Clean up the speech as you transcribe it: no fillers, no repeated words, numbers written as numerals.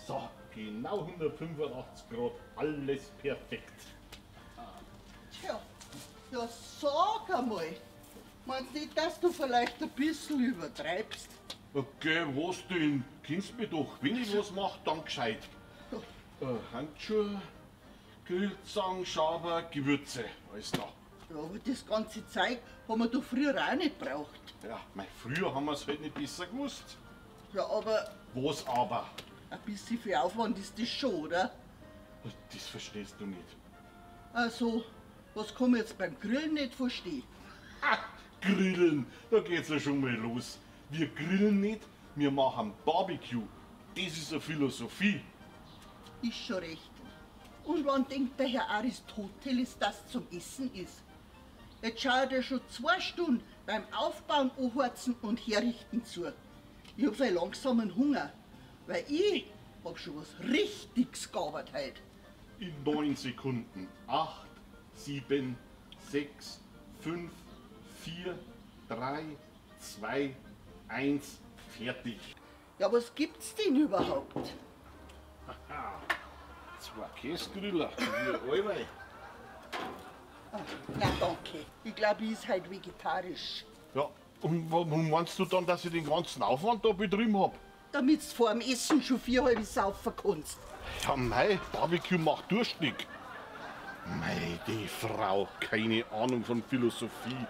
So, genau 185 Grad, alles perfekt. Tja, ja sag einmal. Meinst nicht, dass du vielleicht ein bisschen übertreibst? Okay, was denn? Kennst mich doch. Wenn ich was mach, dann gescheit. Handschuhe, Grillzangen, Schaber, Gewürze, alles da. Ja, aber das ganze Zeug haben wir doch früher auch nicht gebraucht. Ja, mei, früher haben wir's halt nicht besser gewusst. Ja, aber... Was aber? Ein bisschen viel Aufwand ist das schon, oder? Das verstehst du nicht. Also, was kann man jetzt beim Grillen nicht verstehen? Ha, Grillen, da geht's ja schon mal los. Wir grillen nicht, wir machen Barbecue. Das ist eine Philosophie. Ist schon recht. Und wann denkt der Herr Aristoteles, dass zum Essen ist? Jetzt schaut er schon 2 Stunden beim Aufbauen, Anheizen und Herrichten zu. Ich hab so einen langsamen Hunger, weil ich hab schon was Richtiges gearbeitet heute. In 9 Sekunden. 8, 7, 6, 5, 4, 3, 2, 1, fertig. Ja, was gibt's denn überhaupt? Aha, 2 Käsegriller, wie allweil. Ah, na danke, ich glaub, ich ist halt vegetarisch. Ja, und warum meinst du dann, dass ich den ganzen Aufwand da betrieben hab? Damit's vor dem Essen schon 4 halbe saufen kannst. Ja mei, Barbecue macht durstig. Mei, die Frau, keine Ahnung von Philosophie.